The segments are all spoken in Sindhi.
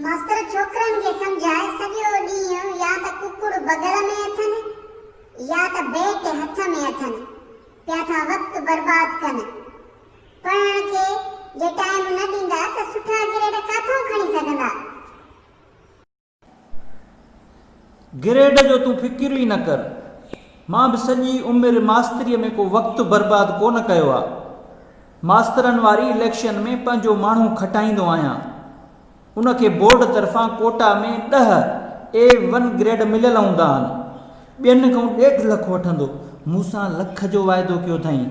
ماستر ڇوڪرن کي سمجهائي سڄو ڏينهن يا ته ڪڪڙ بغل ۾ اٿن يا ته بيٽ هٿ ۾ اٿن، پيا ٿا وقت برباد ڪن. پڙهڻ کي جي ٽائيم نه ڏيندا ته سٺا گريڊ ڪاٿئون کڻي سگهندا؟ گريڊ جو تون فڪر ئي نه ڪر. مان به سڄي عمر ماستريء ۾ ڪو وقت برباد ڪو نه ڪيو آ. ماسترن واري اليڪشن ۾ پنهنجو ماڻهو کٽائيندو آهيان. ان کي بورڊ طرفان ڪوٽا ۾ ڏهه اي ون گريڊ مليل هوندا آهن. ٻين کان ڏيڍ لک وٺندو. مون سان لک جو واعدو ڪيو اٿائين.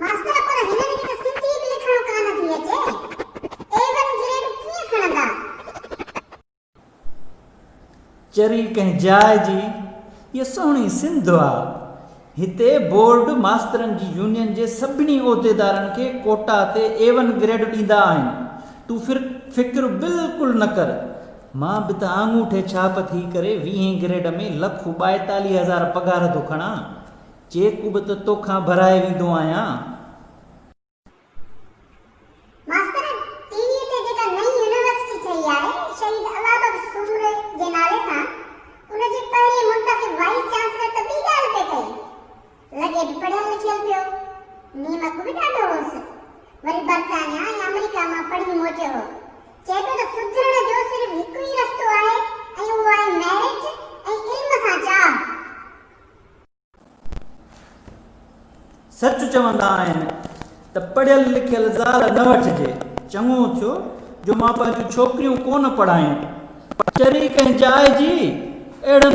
ماستر پر هنن کي ته سنڌي به لکڻ ڪانه ٿي اچي. اي ون گريڊ ڪيئن کڻندا؟ چري ڪنهن جاء جي، هيء سهڻي سنڌ آ. هتي بورڊ ماسترن جي يونين جي سڀني عهديدارن کي ڪوٽا تي اي ون گريڊ ڏيندا آهن. تون فڪر بلڪل نه ڪر. مان به ته آڱوٺي ڇاپ ٿي ڪري ويهين گريڊ ۾ لک 42 هزار پگهار ٿو کڻان. چيڪ به ته توکان ڀرائي ويندو آهيان. ماستر، ٽي وي تي جيڪا نئين يونيورسٽي ٺهي آهي، شهيد الله بخش سومري جي نالي سان، ان جي پهرين منتخب وائيس چانسلر ته ٻي ڳالهه پئي ڪئي. لڳي به پڙهيل لکيل پيو. نيمڪ به ڏاڍو هوس. وري برطانيا ۽ آمريڪا مان پڙهي موٽيو هو. چئي پيو ته سڌرڻ جو صرف هڪ ئي رستو آهي ۽ اهو آهي ميرٽ ۽ علم سان چاهه. سچ چوندا آهن ته پڙهيل لکيل زال نه وٺجي. چڱو ٿيو جو مان پنهنجون ڇوڪريون ڪونه پڙهايون. چري ڪنهن جاء جي، اهڙن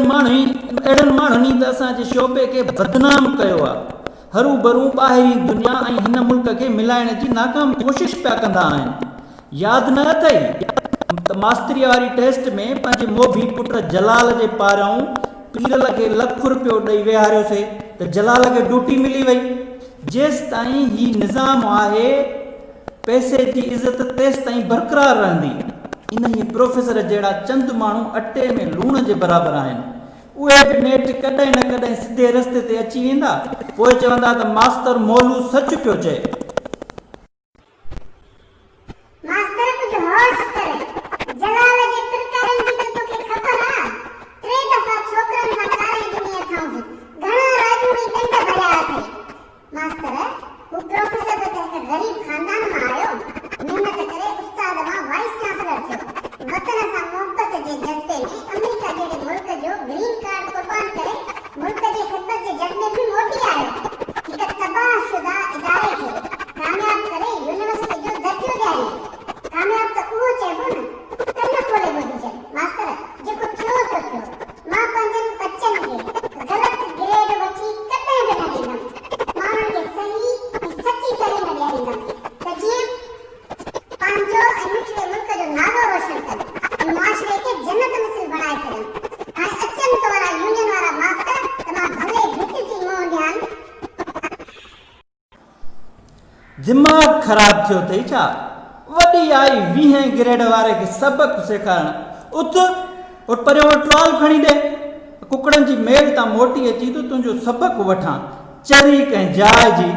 اهڙن ماڻهن ئي ته اسان جي شعبي کي بدنام ڪيو آ. هروڀرو ٻاهرين دنيا ۽ هن ملڪ کي ملائڻ جي ناڪام ڪوشش پيا ڪندا آهن. ياد نه اٿئي ته ماستريء واري ٽيسٽ ۾ پنهنجي موڀي پٽ جلال جي پارئون پيرل کي لک رپيو ڏئي ويهاريوسي ته جلال کي ڊوٽي ملي وئي. جيستائين هي نظام آهي پئسي جي عزت تيستائين برقرار رهندي. انهيء پروفيسر جهڙا چند ماڻهو اٽي ۾ لوڻ جي برابر آهن. اهي به نيٺ ڪڏهن نه ڪڏهن سڌي رستي تي اچي ويندا. پوء چوندا ته ماستر مولو سچ پيو چئي. ماستر ڪجهه هوش ڪر، جلال جي پرڪارن جي ته توکي خبر آ، ٽي دفعا ڇوڪرن سان ڪاري ڏني اٿائونس، گهڻا راڄوڻي ڏنڊ ڀريا اٿئي. ماستر، هو پروفيسر به ته هڪ غريب خاندان مان آيو، محنت ڪري استاد مان وائيس چانسلر ٿيو، وطن سان محبت جي جذبي ۾ آمريڪا جهڙي ملڪ جو گرين ڪارڊ قربان ڪري ملڪ جي خدمت جي جذبي ۾ موٽي آيو. هڪ تباهه شده اداري کي ڪامياب ڪري يونيورسٽي جو درجو ڏياريائين. ڪامياب ته اهو چئبو نه. ڪن کولي ٻڌي ڇڏ ماستر، جيڪو ٿيو سو ٿيو. مان پنهنجن ٻچن کي غلط گريڊ وٺي ڪڏهن به نه ڏيندم. مان انهن کي صحيح ۽ سچي تعليم ڏياريندم ته جيئن پنهنجو ۽ مٺڙي ملڪ جو نالو روشن ڪن ۽ معاشري کي جنت مثل بڻائي سگهن. هاڻي اچن تو وارا يونين وارا ماستر ته مان ڀلي ڀت جي منهن ڏيان. دماغ خراب ٿيو اٿئي ڇا؟ وڏي آئي ويهين گريڊ واري کي سبق سيکارڻ. اٿ اٺ پريون اهو ٽرال کڻي ڏي. ڪڪڙن جي ميل تان موٽي اچي ته تنهنجو سبق وٺان. چري ڪنهن جاء جي.